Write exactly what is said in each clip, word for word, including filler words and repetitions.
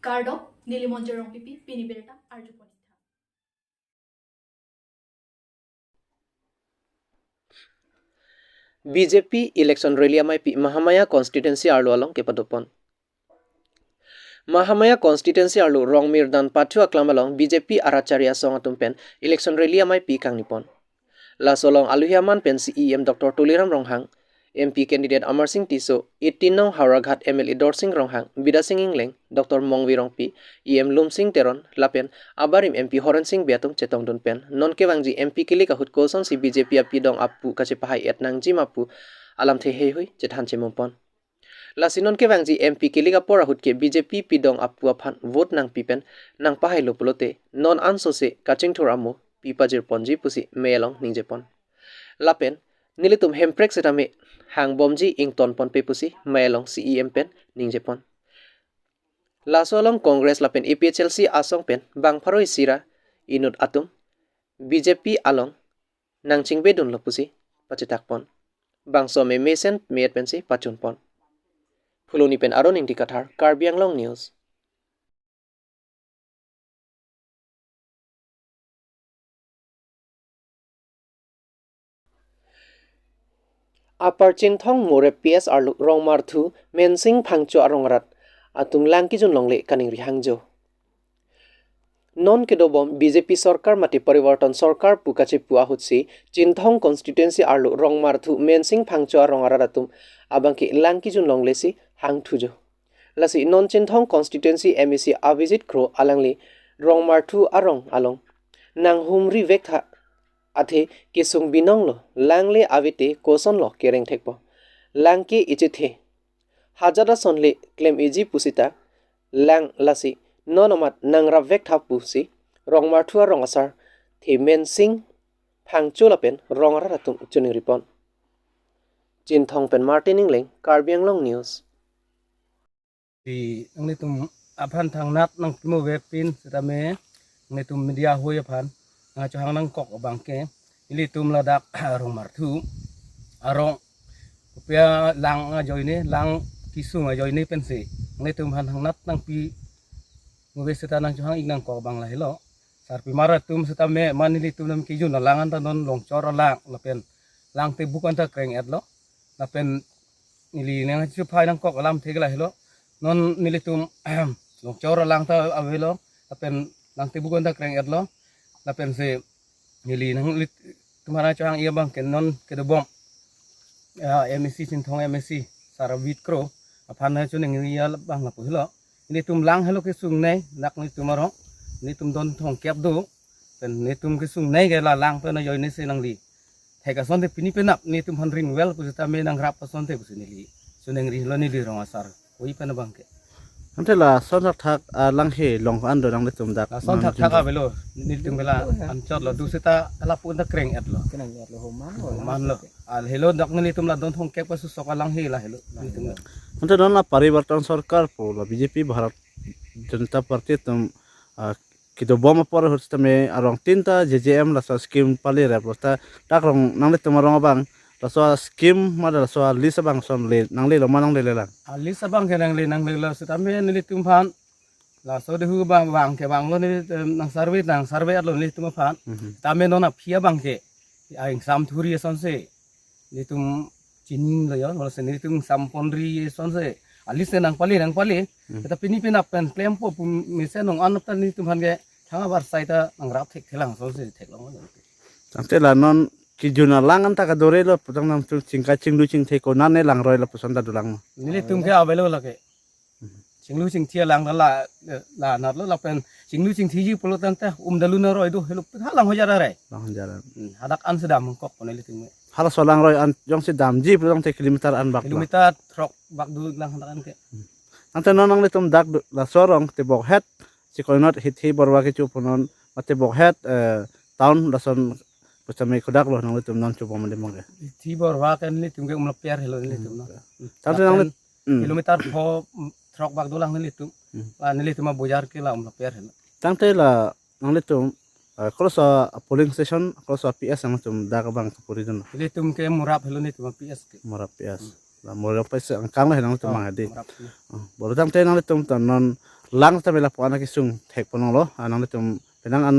Kardom, neli Monjir Rongpipi, pini birta arjupon. B J P election rally ameipi Mahamaya constituency arlo along kepadopon. Mahamaya constituency arlo Rongmirdan Pathu aklam along B J P arat chari asong atum pen election rally ameipi kangnipon. Laso along aluhi aman pen C E M Doctor Tuliram Ronghang, M P candidate Amarsing Tisso, eighteen nong Howraghat M L A Dorsing Ronghang, Bidya Sing Engleng, Doctor Mongvi Rongpi, E M Lumsing Teron, lapen abarim M P Horensing Bey atum chetongdun pen non kevangji M P kilik ahut kosonsi B J P apidong apu kachepahai-et nangji ma pu alamthe heihui chethan chemumpon. Lasi non kevangji M P kilik apor ahut ke B J P pidong apu aphan vote nangpi pen nangpahailo pulote non ansose kachingthur amo pi pajirponji pusi mei along ningjepon. Lapen nelitum hemprek setame hangbomji ingtonponpe pusi mei along C E M pen ningjepon. Laso along Congress lapen A P H L C asong pen bang pharo isi ra inut atum B J P along nangchingbedunlo pusi pachitakpon. Bangso mesen me-et pensi pachunpon. Phuloni pen Aron Ingti Kathar, Karbi Anglong News. Upper Chinthong Moreh P S arlo Rongmarthu Mensing Phangcho arong arat atum lang kejun longle kaningri hangjo. Non kedobom B J P sorkar mate Parivartan sorkar pu kachepu ahutsi Chinthong constituency arlo Rongmarthu Mensing Phangcho arong arat atum abangke lang kejun longlesi hangthujo. Lasi non Chinthong constituency M A C Abhijit Kro alangli Rongmarthu arong along nanghumri vektha athe kesung binonglo, langle avete kosonlo kereng thekpo. Lang ke ichethe hajat asonle klem-eji pusita lang, lasi non amat nangrap vektha pusi Rongmarthu arong asar the Mensing Phangcho lapen rong arat atum chiningripon. Chinthong pen Martin Engleng, Karbi Anglong News. Di nanglitum aphan thangnat nangpimo vepin setame nanglitum media hoi aphan nangchohang nangkok abangke ilitum ladak Rongmarthu arong kopia lang ajoine, lang kesung ajoine pensi nanglitum aphan thangnat nangpimo ve seta nangchohang ik nangkok abang lahelo. Sarpimar atum setame man ilitum nam kejun alang anta non Longchor alang lapen Langtebuk anta kreng-etlo. Lapen neli nangchiphai nangkok alamthe ke lahelo. Non nelitum Longchor alang ta avelo, lapen Langtebuk anta kreng-etlo. Lapensi neli nanglitum aphan chohang ik abangke non kedobom, ya, M A C, Chinthong M A C sar Abhijit Kro aphan nangchiningri abang lapu helo. Nelitum lang helo kesungnei, dak nelitum arong, nelitum don thomkep do, pen nelitum kesungnei ke la lang pen ajoinesi nangli thek asonte pini penap nelitum aphan ring well pusitame nangrap asonte pusi neli chiningrilo neli rong asar. Oi pen abangke. Ante lason thakthak, ah, lang he long an do nanglitum dak. Lason thakthak avelo, nelitum ke la anchotlo, dusita lapu anta kreng-etlo. Kreng-etlo, homan lo. Homan lo. Al helo dak nelitum la don thomkep kasusok alang he lahelo nelitum. Ante non la Parivartan sorkar pu la B J P Bharat Janata Party atum, ah, kedobom apor ahut setame arong tin ta J J M laso scheme pali rep lo ta dak rong nanglitum arong abang laso scheme mate laso list abang ason le nanglelo ma nanglelelang? Ah, list abangke nangle nanglelo setame nelitum aphan laso dehu abang, abangke abang lo neli, em, nang survey, nang survey-etlo nelitum aphan. Mhm. Tame non aphi abangke aing sam thuri asonsi nelitum chinilo yo, lasi nelitum sam ponri asonsi. Alist nangpale, nangpale. Hmm. Tetapi pini penap pen klempo pu mesen nong anok ta nelitum aphan ke thang abar sai ta nangrap thekthelang asonsi theklong. Tangte la non kejun alang anta kadorelo, putang nangtum chingkai chinglu chingthe konane langroi lapuson ta dolang ma? Nelitum ke avelo lake. Hmm. Chinglu chingthe alang la, la, la natlo lapen chinglu chingtheji pulo tangte um dalu naroi do helo pik ha lang hajar arai. Lang hajar an. Hmm, hadak an sedam kok pon nelitum. Halaso langroi an jongsi damji pulo tangte kilometer an bak ma? Kilometer throk bak do lang hadak an ke. Hmm. Ante non nanglitum dak do, laso arong Tebokhet, Chikoi North Hithi Borwa kecho punon, ma Tebokhet, eh, town lason pusitame kodak lo nanglitum non chobom mande mangke? Hithi Borwa ke nelitum ke umla per helo nelitum non. Hmm. Tangte nangli Lapen Hmm. kilometer pho, mm, throk bak dolang nelitum. Hmm. La nelitum abojar ke la umla per helo. Tangte la nanglitum, eh, koloso polling station, koloso P S nangtum dak abang kapuri dun? Nelitum ke Morap helo nelitum P S ke. Morap P S. Hmm. La morok pai se angkang lo henang tum Oh, mang hadi. Murap na. Oh, boro tangte nanglitum ta non lang tame lapu-an akesung thekponlonglo. Ah, nanglitum penang an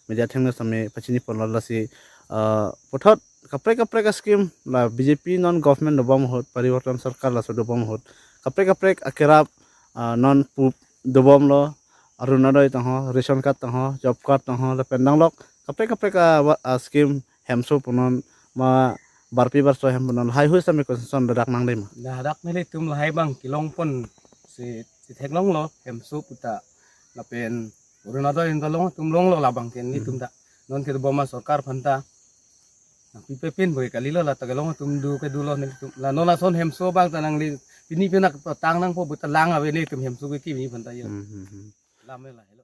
media athengno tame pachiniponlo lasi, ah, puthot kaprek kaprek a-scheme la B J P non government dobom ahut, parivartan sarkar laso dobom ahut. Kaprek kaprek akerap, ah, non pu dobomlo, Orunodoi tangho, ration card tangho, job card tangho, lapen danglok kaprek kaprek a, wa-, a-scheme hemso punon ma barpi barso hem punon lahai hui sami concession ladak nangdema. Ladak nelitum lahai abang kelongpon si, si theklonglo hemso puta lapen Orunodoi inta long tum longlo labang ke nelitum Hmm. ta. Non ke dobom asarkar aphanta. Nangpipe pin boi kalilo la ta kelong tum do ke dolo nelitum. La non ason hemso abang ta nangli pini pina tang nangpo puta lang ave nelitum hemso ke kimi aphanta yo. Hmm, hmm, hmm. Lam la helo.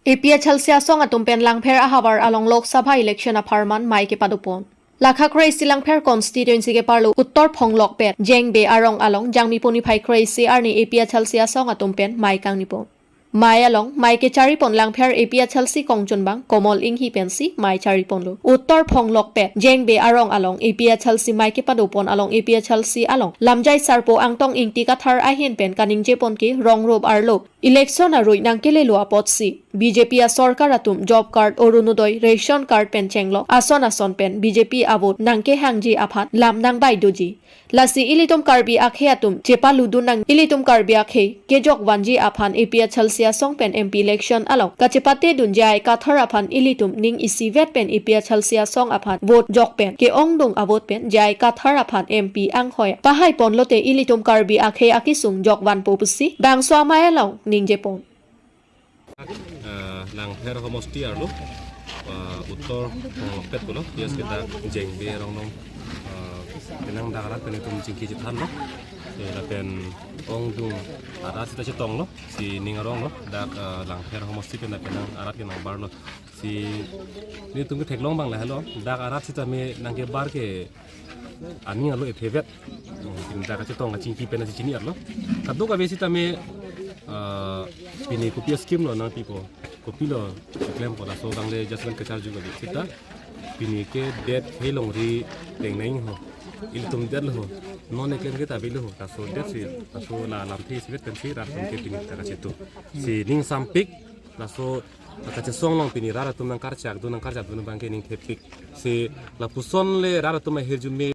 A P H L C asong atum pen Langpher ahavar along Lok Sabha election apharman mei kepadopon. Lakha kre-isi Langpher constituency keparlo Uttor Phonglokpet, Jengbe arong along Jangmi puni phai kre-isi arni A P H L C asong atum pen mei kangnipon. Mei along mei kecharipon Langpher A P H L C kongchunbang Komol Inghi pensi mei chariponlo. Uttor Phonglokpet, Jengbe arong along A P H L C mei kepadopon along A P H L C along lamjai sarpo Angtong Ingti Kathar ahin pen kaningjepon ke rong rup arlo election arui nangkelelo apotsi B J P asorkar atum job card, Orunodoi, ration card pen chenglok ason ason pen B J P avote nangkehangji aphan lam nangbaidoji. Lasi ilitum Karbi akhei atum chepaludun nang, ilitum Karbi akhei kejok vanji aphan A P H L C asong pen M P election along kachepatedun J I Kathar aphan ilitum ning isivet pen A P H L C asong aphan vote jok pen ke-ongdung avote pen J I Kathar aphan M P anghoi pahaiponlote ilitum Karbi akhei akesung jok vanpo pusi bangso amei along ningjepon. Ah, Langpher homosti arlo, ah, Uttor Phonglokpet pulo, P S kita Jengbe arong along, ah, penang dak arat pen itum chingki chethanlo. Eh, lapen ongdung arat sita chetonglo, si ning aronglo, dak, ah, Langpher homosti pen penang arat ke nangbarlo. Si nelitum ketheklong abang lahelo, dak arat sitame nangkebar ke aning arlo ephevet. Hmm, pini ta kachetong kachingki pen si chini arlo. Kadokave sitame, ah, pini kopi a-scheme lo nangpipo, kopilo klempo laso abang le judgment kacharju kave sita. Pini ke det khei longri tengneng ho. Ilitum det lo ho. Non eklem ke ta avelo ho. Laso det si, laso la lamthe isivet pensi rat atum ke pini ta kachetu. Si ning sampik, laso kachesong along pini rat atum nangkarchakdun, nangkarchakdun abang ke ning thepik. Si lapuson le rat atum ahirjume,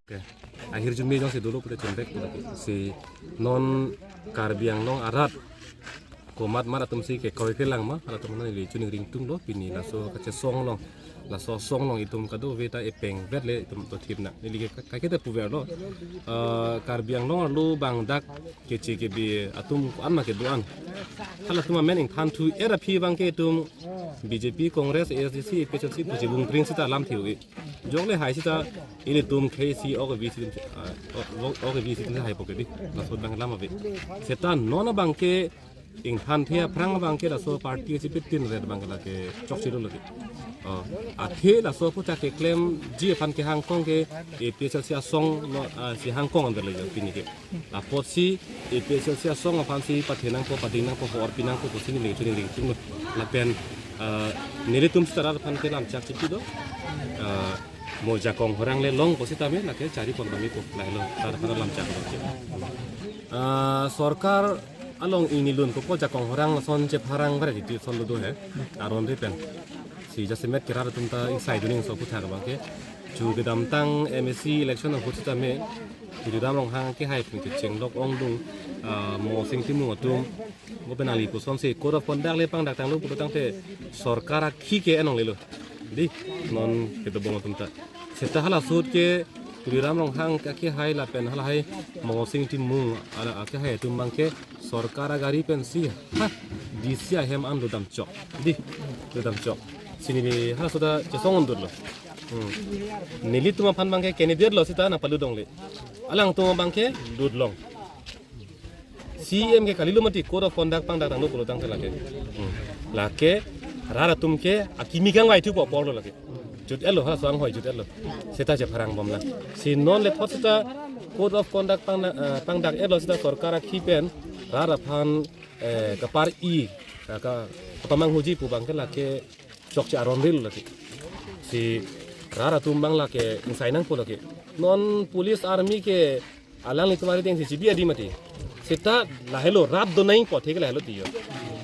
ahirjume jongsi dolo pute chonvek pute. Si non Karbi Anglong arat komat mat atum si kekoi kelang ma, rat atum nangli chuning ringtunglo pini laso kachesong along, laso asong along itum kadokave ta epeng vet le itum to thip nang. Neli ke kaiketa puverlo. Eh, Karbi Anglong arlo abang dak keche kebi atum ko-an ma kedo-an. Halatum amen ingthan thu era phi abang ke itum B J P, Congress, A S D C, A P H L C, puji bung pring sita lamthe-o-e. Jok le hai sita ilitum khei si ok vi si, ah, ok, ok vi si haipo ke di. Laso abang lam ave. Seta non abang ke ingthan the aphrang abang ke laso party si pitin red abang ke lake chokche lo lake. Oh, athe laso aphuthak keklemji aphan kehangkong ke A P H L C asong lo, ah, si hangkong an le pini ke. Apotsi A P H L C asong aphan si pathenangpo, padingnangpo, horpinangpo, pusi neli chuning ringtunglo. Lapen, ah, nelitum sita rat aphan ke lamchak chipi do. Ah, mo jakong horang le longpo sitame lake charipon kamipo. Lahelo, rat aphan lamchak lo. Ah, sorkar along ingni lun kopo jakong horang lason chepharang ber di son lo do he. Aron ri pen. Si jasemet ke rat atum ta ingsai duning so aphuthak abang ke. Chu kedamtang M A C election ahut sitame Tuliram Ronghang kehai pen kechenglok ongdung, ah, Mosing Timung atum. Mo pen nangli puson si code of conduct le pangdak tanglo pulo tangte sorkar akhi ke enong lelo. Di non kedobong atum ta. Seta hala ahut ke Tuliram Ronghang ke akehai lapen halahai Mosing Timung ala akehai atum abang ke sorkar agari pensi ha D C ahem an lodam chok. Di lodam chok. Si neli halaso ta chesong undutlo. Hmm. Nelitum aphan abang ke candidate lo sita nangpalut longle. Alangtum abang ke lut long. C E M ke kalilo mati code of conduct pangdak tanglo pulo tangte lake. Hmm. Lake rat atum ke akimi kangvai thupo apor lo lake. Jut-etlo halaso anghoi jut-etlo. Seta chepharang bomlang. Si non le thot seta code of conduct pangdak, eh, pangdak-etlo seta sorkar akhi pen rat aphan, eh, kapar-i, ka, ka, kapamanghuji pu abang ke lake chokche aron rilo lake. Si Rat atum abang lake ingsai nangpo lake. Non police army ke alanglitum arideng si chibi adi mati. Seta lahelo rat do nangpo theke lahelo tiyo.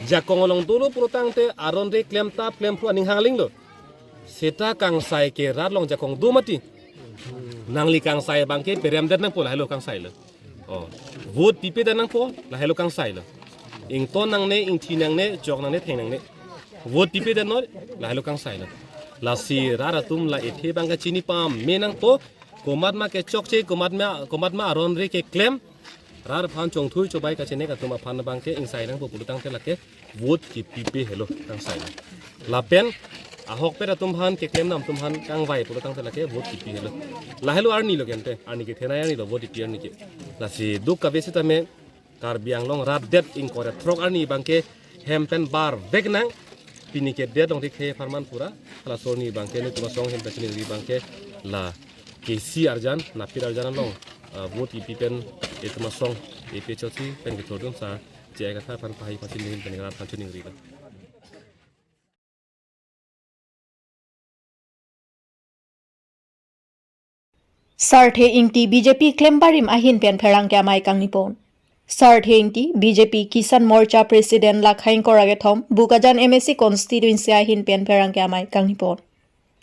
Jakong along dolo pulotangte aron re klemtap klemphru aning hangling lo. Seta kangsai ke rat along jakong do mati. Nangli kangsai abang ke peremdet nangpo lahelo kangsai lo. Oh, vote pipedet nangpo lahelo kangsai lo. Ington nangne, ingthi nangne, chok nangne, theng nangne. Vote pipedet non lahelo kangsai lo. Lasi rat atum la ethe abang kachini pame nangpo. Komat ma kechokche, komat ma, komat ma aron re keklem. Rat aphan chongthui chobai kachenek atum aphan abang ke ingsai nangpo pulotangte lake vote kipipe helo kangsai lo. Lapen ahokpet atum aphan keklem nam atum aphan kangvai pulotangte lake vote kipi helo. Lahelo arni lo kente, arni kethenei arni lo vote kipi arni ke. Lasi duk kave sitame Karbi Anglong rat det ingkoi ra throk arni abang ke hem pen bar vek nang. Pini ke det along dikhe pharman pura. Halaso arni abang ke netum asong hem pen chiningri abang ke la K C arjan, napir arjan along, ah, vote kipi pen etum asong, A P H L C pen kethurdun sa, J I Kathar aphan pahai pasi ning pen rat aphan chiningri lo. Sarthe Ingti B J P klembarim ahin pen pherangke amei kangnipon. Sarthe Ingti B J P Kisan Morcha President lakha ingkoi ra kethom Bokajan M A C constituency ahin pen pherangke amei kangnipon.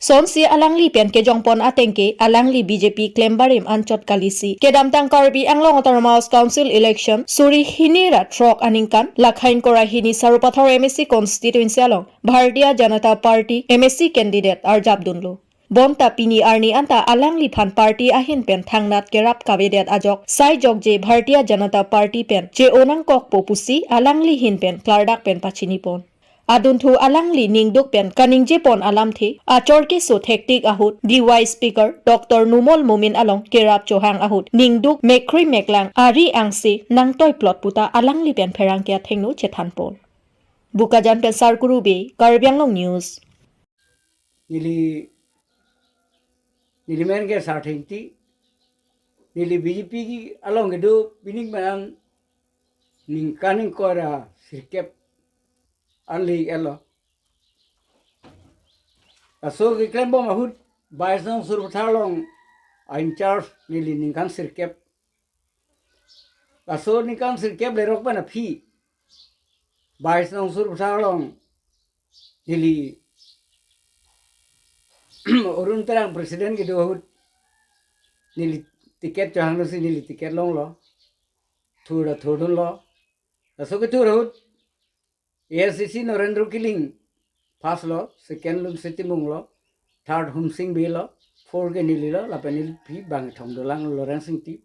Sonsi alangli pen kejongpon ateng ke alangli B J P klembarim anchot kalisi kedamtang Karbi Anglong Autonomous Council election suri hini ra throk aningkan lakha ingkoi ra hini Sarupathar M A C constituency along Bharatiya Janata Party M A C candidate arjapdunlo. Bonta pini arni anta alangliphan party ahin pen thangnat kerap kavedet ajok saijokje Bharatiya Janata Party pen che-o nangkokpo pusi alangli ahin pen klardak pen pachinipon. Adunthu alangli ningduk pen kaningjepon alamthe achor keso thektik ahut D Y speaker Doctor Numal Momin along kerap chohang ahut ningduk mekkri meklang ari angse nangtoiplot puta alangli pen pherangke athengno chethanpon. Bokajan pen Sarkuru Bey, Karbi Anglong News. Neli, neli men ke Sarthe Ingti, neli B J P along kedo pining pen an ningkan ingkoi ra sirkep anli elo. Laso keklembom ahut bais nong Sarupathar along a in charge neli ningkan sirkep. Laso ningkan sirkep lerok pen aphi bais nong Sarupathar along neli Arun Terang president kedo ahut neli ticket chohanglo si neli ticket longlo. Thur ra thurdunlo. Laso kethur ahut A I C C Narendra Killing first lo, second Lunsing Timung lo, third Humsing Bey lo, four ke neli lo, lapen neliphi bangkethom dolang Lorensing Ingti,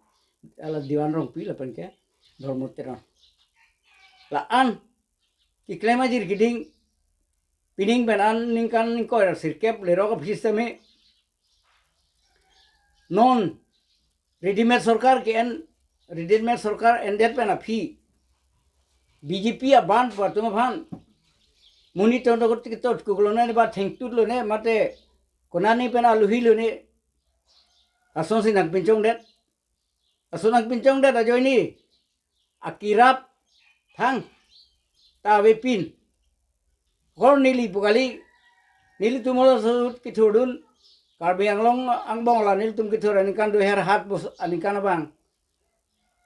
hala Diwan Rongpi lapen ke Dharma Teron. La-an keklem ajir keding pining pen an ningkan ingkoi ra sirkep lerok aphi sitame non readymade sorkar ke-en, readymade sorkar endet pen aphi B J P abang pu atum aphan monit tong tong ketot kuklone ba thengtut lone mate konani pen aluhi lone asonsi nangpinchongdet. Ason nangpinchongdet ajoine akirap thangta avepin. Kor neli pu kali, nelitum hala ahut kethurdun, Karbi Anglong angbong la nelitum kethur aningkan dui hajar hat bos aningkan abang.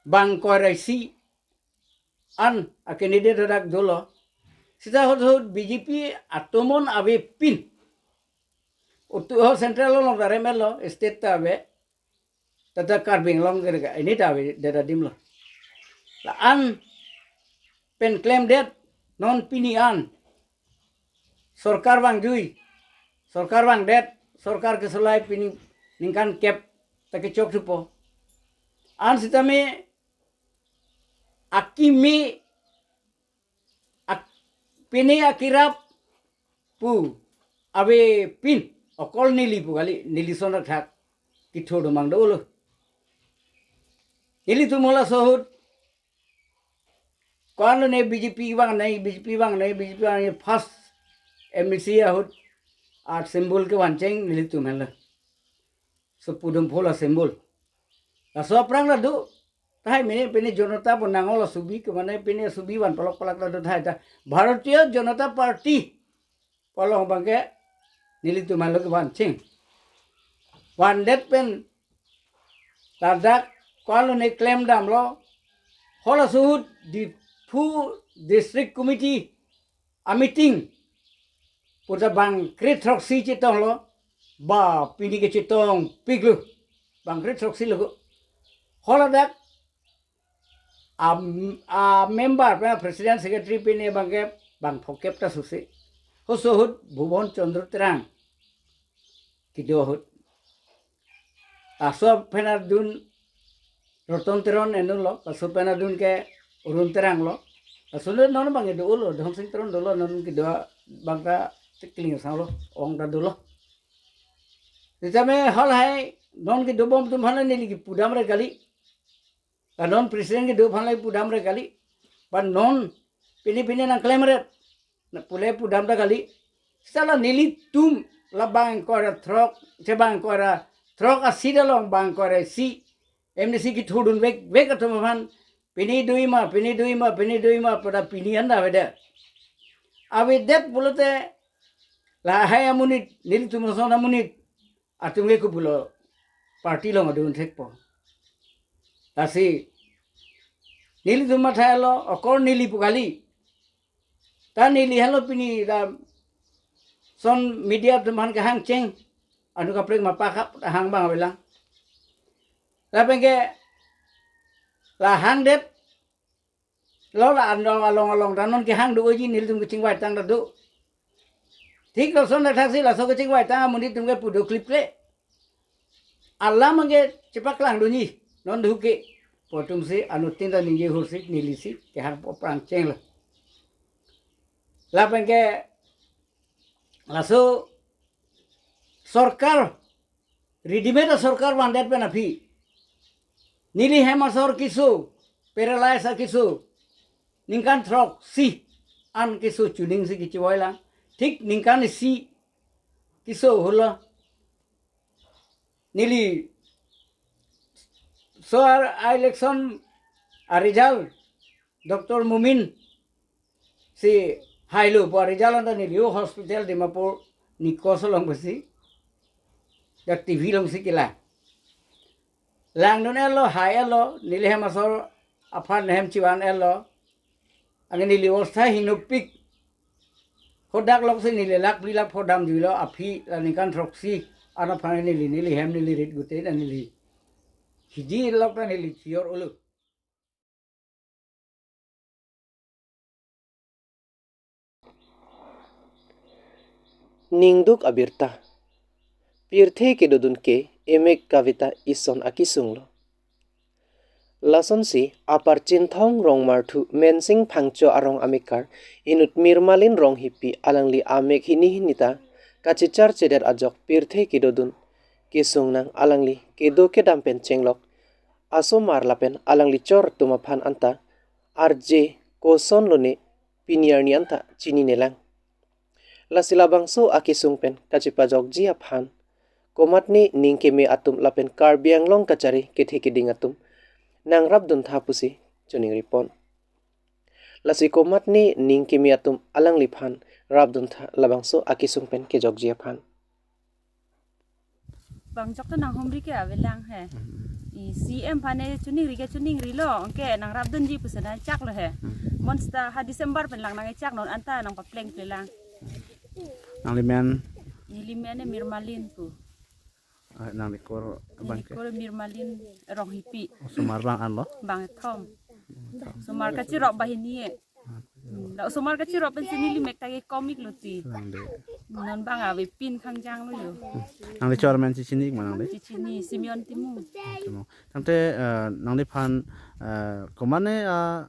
Bang ingkoi ra isi an a candidate hadak dolo. Seta ahut ahut B J P atomon avepin. Utu ho central along ta remelo, state ta ave. Tata Karbi Anglong ke ka ini ta ave det adim lo. La-an pen klemdet non pini an sorkar vangjui, sorkar vangdet, sorkar kesolai pini ningkan kep ta kechok thupo. An sitame akimi ak-, pini akirap pu avepin okol neli pu kali, neli son athak kethur do mang dolo. Nelitum hala ahut ko-an lone B J P vangnei, B J P vangnei, B J P vangnei first M A C ahut a symbol kevancheng nelitum henlo. Sopu Dumpho la symbol. Laso aphrang la do. Tahai mene pene Janata pu nanglo subi ke mane pene subi van palok palak la do tahai ta. Bharatiya Janata Party pu along abang ke nelitum hala kevancheng. vandet pen ladak ko-an lone klemdamlo. Halaso ahut Diphu District Committee a-meeting puta bang kre-throksi chetonglo, ba pini ke chetongpiklo, bang kre-throksi lo. Haladak a, a-member pen president secretary pine bangke bang phongkep ta susi. Halaso ahut Bhuban Chandra Terang kedo ahut. Laso pen adun Roton Teron enlo, laso pen adun ke Arun Terang lo. Laso lo non bang kedo lo, Dhon Sing Teron dolo, non kedo bangta tikling sang lo, ong ta dolo. Titame halahai non kedobom atum aphan neli kepudamre kali. La non president kedo aphan la pudamre kali. Ba non pini pini nangklemret. Na pule pudam ta kali. Sala nelitum la bang ko ra throk, che bang ko ra throk a-seat along bang ko ra isi M D C kethurdun vek vek atum aphan pini do-i ma, pini do-i ma, pini do-i ma pada pini anda avedet. Avedet pulote lahai amonit, nelitum ason amonit atum ke kopulo party along adun thekpo. Lasi nelitum matha lo, okor neli pu kali. Ta neli henlo pini lason media atum aphan kehang cheng, anu kaprek ma pakap hang bang avelang. Lapen ke la hangdet lo, la along along along ta non kehang do-oji, nelitum kechingvai tang ta do. Thik lason ta thaksi laso kechingvai tang amonit atum ke pu do kliple. Alam anke chepaklang dunji non duke. Pu atum si anuttin ta ningje hursi neli si kehang po prang cheng lo. Lapen ke laso sorkar, readymade sorkar vandet pen aphi neli hem asor keso, paralyze akeso, ningkan throksi an keso chuning si kechivailang. Thik ningkan isi keso hula neli so a-election a-result Doctor Momin si hailo pu a-result anta neli o hospital Dimapur NICOS along pusi, ya T V alongsi kelang. Langdun-etlo, hai-etlo, neli hem asor aphan hem chivan-etlo. Anke neli obostha hingnopik. Hadak loksi neli lakh phli lakh pho damjuilo, aphi la ningkan throksi an aphan neli, neli hem neli rit gute ta neli hiji lok ta neli chior ulo. Ningduk abirta. Pirthe kedodun ke emek kavita ison akesung lo. Lasonsi apar Chinthong Rongmarthu Mensing Phangcho arong amekar inut Mirmalin Ronghipi alangli amek hini hini ta kachechar chedet ajok pirthe kedodun kesung nang alangli kedo kedam pen chenglok asomar lapen alangli chor atum aphan anta arje koson lone pini arni anta chininelang. Lasi labangso akesung pen kachepajokji aphan komatne ning keme atum lapen Karbi Anglong kachari kethe keding atum nangrapdun tha pusi choningripon. Lasi komatne ning keme atum alangliphan rapdun tha labangso akesung pen kejokji aphan. Bang jok ta nanghumri ke avelang he. I C M aphan ne choningri ke choningrilo, anke nangrapdunji pusi nangchaklo he. Mon seta ha December pen lang nangchak, non anta nangpaplengplelang. Nangli men? Neli men ne Mirmalin pu. Ah, nangli kor abang ke? Neli kor Mirmalin Ronghipi. Osomar bang anlo? Bangkethom. Osomar kachirok banghini e. Hmm, la osomar kachirok pensi neli mek ta kekomik lo ti. Nangli. Non bang avepin khangjang lo yo. Nangli chor men chechini ma nangli? Chechini, Simeon Timung. Timung. Tangte, eh, nangliphan, eh, komatne, eh,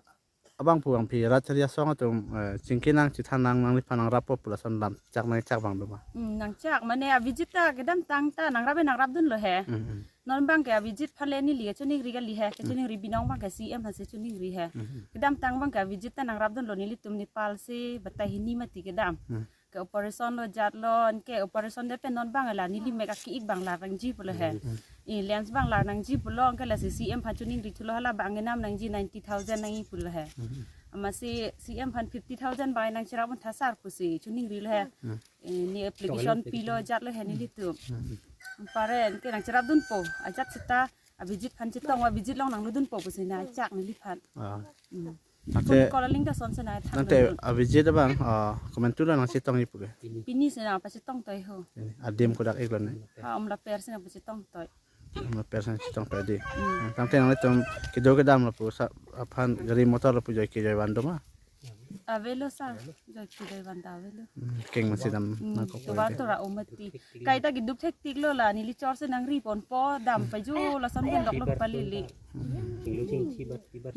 abangphu abangphi rat chari asong atum, eh, chingki nang chethan nang nangliphan nangrappo pu lason lam chak nangchak abang do ma? Hmm, nangchak mane avisit ta kedamtang ta nangrap nangrapdunlo he. Hmm, hmm. Non bang ke avisit aphan le neli kachoningri kali he, kachoningri binong bang ke C M aphansi choningri he. Hmm. Kedamtang bang ke avisit ta nangrapdunlo, nelitum Nepal si batai hini mati kedam. Hmm. Ke operation lo jatlo, anke operation det pen non bang la neli mek aki-ik bang lar nangji pulo he. Hmm. I lens bang lar nangji pulo, anke lasi C M aphan choningri thulo, hala bang enam nangji ninety thousand nangji pulo he. Hmm. Amatsi C M aphan fifty thousand bang nangcherap un tha sir pusi choningrilo he. Hmm. Eh, ne application pilo jatlo he nelitum. Hmm. Paren ke nangcherapdunpo. Ajat seta Abhijit aphan chetong, Abhijit along nangludunpo pusi nangchak neliphan. Ah. Hmm. Ante Phone call aling ta son sena than nangte dun. Abhijit abang, ah, komantu lo nangchetongji pu ke? Pini sena pachetongtoi ho. Ini adim kodak-ik lo ne. Ha, Amla Per sena pachetongtoi. Amla Per sena chetongtoi di. Hmm. Tangte nanglitum kedo kedam lapuson aphan gari motor lapu joi ke joi van do ma? Avelo sir, joi ke joi van ta avelo. Hmm, keng masi dam Hmm, nangkok tovar lagi. Tora omati. Kaita kedo thektik lo la, neli chor si nangri ponpo, dam paju lason pen doklok palili.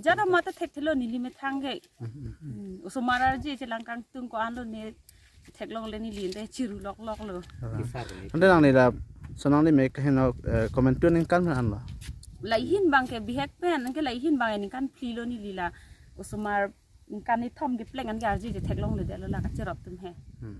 Jada mata thekthelo neli methang ke. Hmm, osomar arje chelang kangtung ko-an lo ne theklongle neli ante chiru loklok lo. Ante nangli la, so nangli me kaheno, eh, komantu aningkan an lo? Laihin abang ke bihek pen, ke laihin abang aningkan phli lo neli la. Osomar aningkan kethom kepleng an ke arje chetheklongledetlo la kacherap atum he. Hmm.